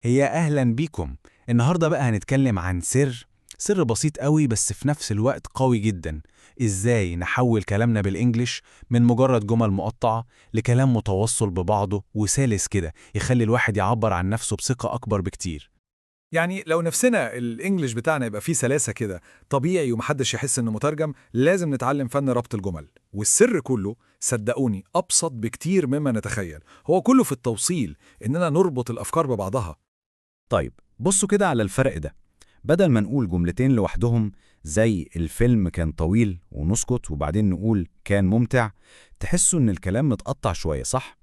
هي أهلا بيكم. النهاردة بقى هنتكلم عن سر بسيط قوي بس في نفس الوقت قوي جدا. إزاي نحول كلامنا بال English من مجرد جمل مقطعة لكلام متوصل ببعضه وسلس كده، يخلي الواحد يعبر عن نفسه بثقة أكبر بكتير. يعني لو نفسنا ال English بتاعنا يبقى فيه سلاسة كده طبيعي ومحدش يحس انه مترجم، لازم نتعلم فن ربط الجمل. والسر كله صدقوني ابسط بكتير مما نتخيل، هو كله في التوصيل، اننا نربط الافكار ببعضها. طيب بصوا كده على الفرق ده. بدل ما نقول جملتين لوحدهم زي الفيلم كان طويل ونسكت وبعدين نقول كان ممتع، تحسوا إن الكلام متقطع شوية، صح؟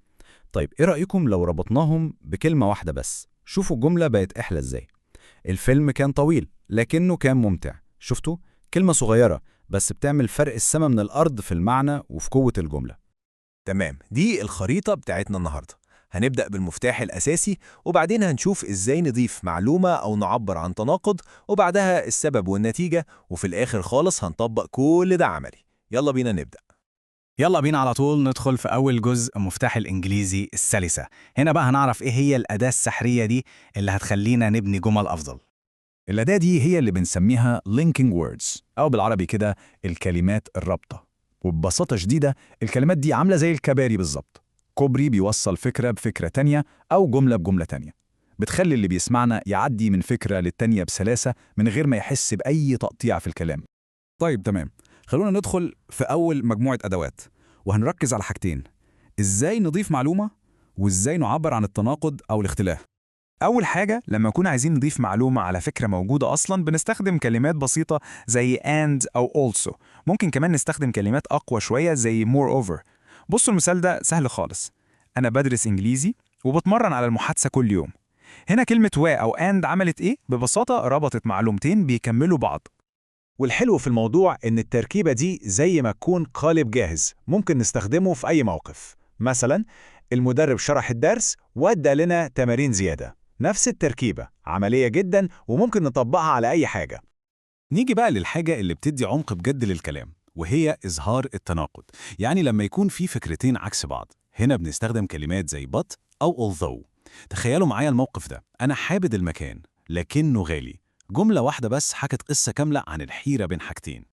طيب إيه رأيكم لو ربطناهم بكلمة واحدة بس؟ شوفوا الجملة بقت أحلى إزاي. الفيلم كان طويل لكنه كان ممتع. شفتوا؟ كلمة صغيرة بس بتعمل فرق السما من الأرض في المعنى وفي قوة الجملة. تمام، دي الخريطة بتاعتنا النهاردة. هنبدأ بالمفتاح الأساسي، وبعدين هنشوف إزاي نضيف معلومة أو نعبر عن تناقض، وبعدها السبب والنتيجة، وفي الآخر خالص هنطبق كل ده عملي. يلا بينا نبدأ. يلا بينا على طول ندخل في أول جزء، مفتاح الإنجليزي السلسة. هنا بقى هنعرف إيه هي الأداة السحرية دي اللي هتخلينا نبني جمل أفضل. الأداة دي هي اللي بنسميها linking words، أو بالعربي كده الكلمات الرابطة. وببساطة شديدة الكلمات دي عاملة زي الكباري بالظبط، كوبري بيوصل فكرة بفكرة تانية أو جملة بجملة تانية، بتخلي اللي بيسمعنا يعدي من فكرة للتانية بسلاسة من غير ما يحس بأي تقطيع في الكلام. طيب تمام، خلونا ندخل في أول مجموعة أدوات، وهنركز على حاجتين: إزاي نضيف معلومة، وإزاي نعبر عن التناقض أو الاختلاف. أول حاجة، لما نكون عايزين نضيف معلومة على فكرة موجودة أصلاً بنستخدم كلمات بسيطة زي and أو also. ممكن كمان نستخدم كلمات أقوى شوية زي moreover. بصوا المثال ده سهل خالص. أنا بدرس إنجليزي وبتمرن على المحادثة كل يوم. هنا كلمة و أو and عملت إيه؟ ببساطة ربطت معلومتين بيكملوا بعض. والحلو في الموضوع إن التركيبة دي زي ما تكون قالب جاهز ممكن نستخدمه في أي موقف. مثلا المدرب شرح الدرس وادى لنا تمارين زيادة. نفس التركيبة عملية جدا وممكن نطبقها على أي حاجة. نيجي بقى للحاجة اللي بتدي عمق بجد للكلام، وهي إظهار التناقض. يعني لما يكون في فكرتين عكس بعض، هنا بنستخدم كلمات زي but أو although. تخيلوا معايا الموقف ده: أنا حابب المكان لكنه غالي. جملة واحدة بس حكت قصة كاملة عن الحيرة بين حاجتين.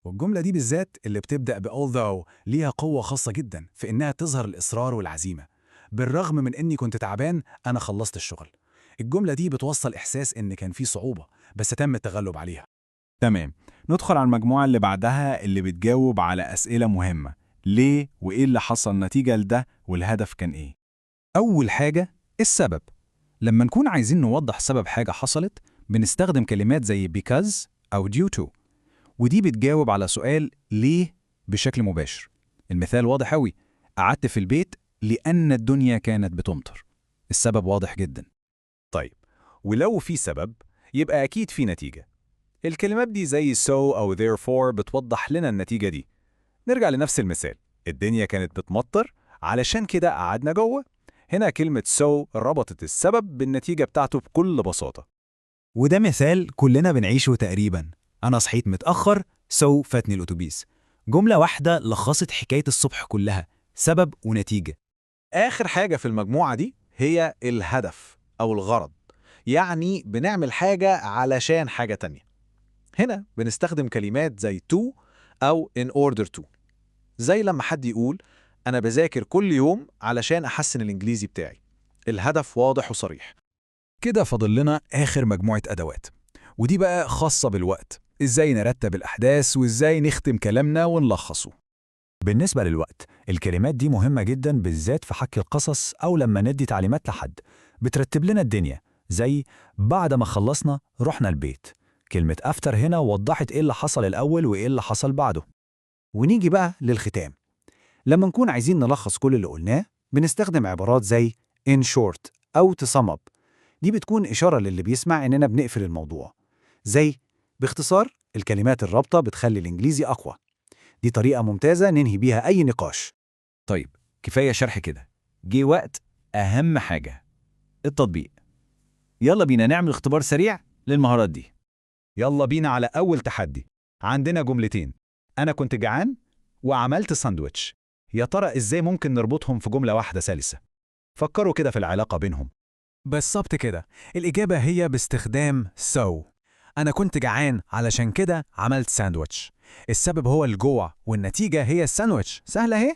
والجملة دي بالذات اللي بتبدأ ب although ليها قوة خاصة جدا في إنها تظهر الإصرار والعزيمة. بالرغم من إني كنت تعبان أنا خلصت الشغل. الجملة دي بتوصل إحساس إن كان في صعوبة بس تم التغلب عليها. تمام، ندخل على المجموعة اللي بعدها اللي بتجاوب على أسئلة مهمة: ليه وإيه اللي حصل نتيجة لده والهدف كان إيه. أول حاجة السبب. لما نكون عايزين نوضح سبب حاجة حصلت بنستخدم كلمات زي because أو due to، ودي بتجاوب على سؤال ليه بشكل مباشر. المثال واضح أوي: قعدت في البيت لأن الدنيا كانت بتمطر. السبب واضح جدا. طيب، ولو في سبب يبقى أكيد في نتيجة. الكلمات دي زي so أو therefore بتوضح لنا النتيجة دي. نرجع لنفس المثال، الدنيا كانت بتمطر علشان كده قعدنا جوه. هنا كلمة so ربطت السبب بالنتيجة بتاعته بكل بساطة. وده مثال كلنا بنعيشه تقريبا: أنا صحيت متأخر so فاتني الأتوبيس. جملة واحدة لخصت حكاية الصبح كلها، سبب ونتيجة. آخر حاجة في المجموعة دي هي الهدف أو الغرض. يعني بنعمل حاجة علشان حاجة تانية. هنا بنستخدم كلمات زي to أو in order to. زي لما حد يقول أنا بذاكر كل يوم علشان أحسن الإنجليزي بتاعي. الهدف واضح وصريح. كده فاضل لنا آخر مجموعة أدوات، ودي بقى خاصة بالوقت، إزاي نرتب الأحداث وإزاي نختم كلامنا ونلخصه. بالنسبة للوقت، الكلمات دي مهمة جدا بالذات في حكي القصص أو لما ندي تعليمات لحد. بترتب لنا الدنيا، زي بعد ما خلصنا رحنا البيت. كلمة after هنا وضحت إيه اللي حصل الأول وإيه اللي حصل بعده. ونيجي بقى للختام. لما نكون عايزين نلخص كل اللي قلناه بنستخدم عبارات زي in short أو to sum up. دي بتكون إشارة للي بيسمع إننا بنقفل الموضوع. زي باختصار، الكلمات الرابطة بتخلي الإنجليزي أقوى. دي طريقة ممتازة ننهي بيها أي نقاش. طيب كفاية شرح كده، جه وقت أهم حاجة، التطبيق. يلا بينا نعمل اختبار سريع للمهارات دي. يلا بينا على أول تحدي. عندنا جملتين: أنا كنت جعان وعملت ساندويتش. يا ترى إزاي ممكن نربطهم في جملة واحدة سلسة؟ فكروا كده في العلاقة بينهم. بالظبط كده، الإجابة هي باستخدام so. أنا كنت جعان علشان كده عملت ساندويتش. السبب هو الجوع والنتيجة هي الساندويتش. سهلة اهي.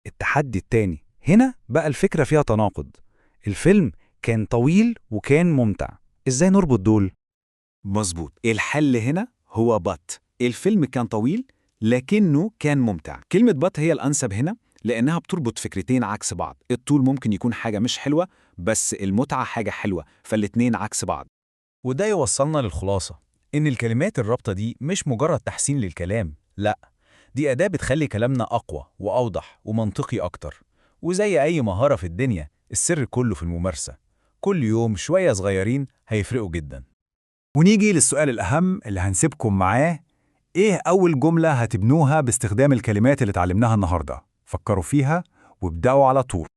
التحدي التاني هنا بقى الفكرة فيها تناقض. الفيلم كان طويل وكان ممتع، إزاي نربط دول؟ مظبوط، الحل هنا هو but. الفيلم كان طويل لكنه كان ممتع. كلمة but هي الأنسب هنا لأنها بتربط فكرتين عكس بعض. الطول ممكن يكون حاجة مش حلوة، بس المتعة حاجة حلوة، فالاتنين عكس بعض. وده يوصلنا للخلاصة، إن الكلمات الرابطة دي مش مجرد تحسين للكلام، لأ، دي أداة بتخلي كلامنا أقوى وأوضح ومنطقي أكتر. وزي أي مهارة في الدنيا، السر كله في الممارسة. كل يوم شوية صغيرين هيفرقوا جدا. ونيجي للسؤال الأهم اللي هنسيبكم معاه: إيه أول جملة هتبنوها باستخدام الكلمات اللي اتعلمناها النهاردة؟ فكروا فيها وابدأوا على طول.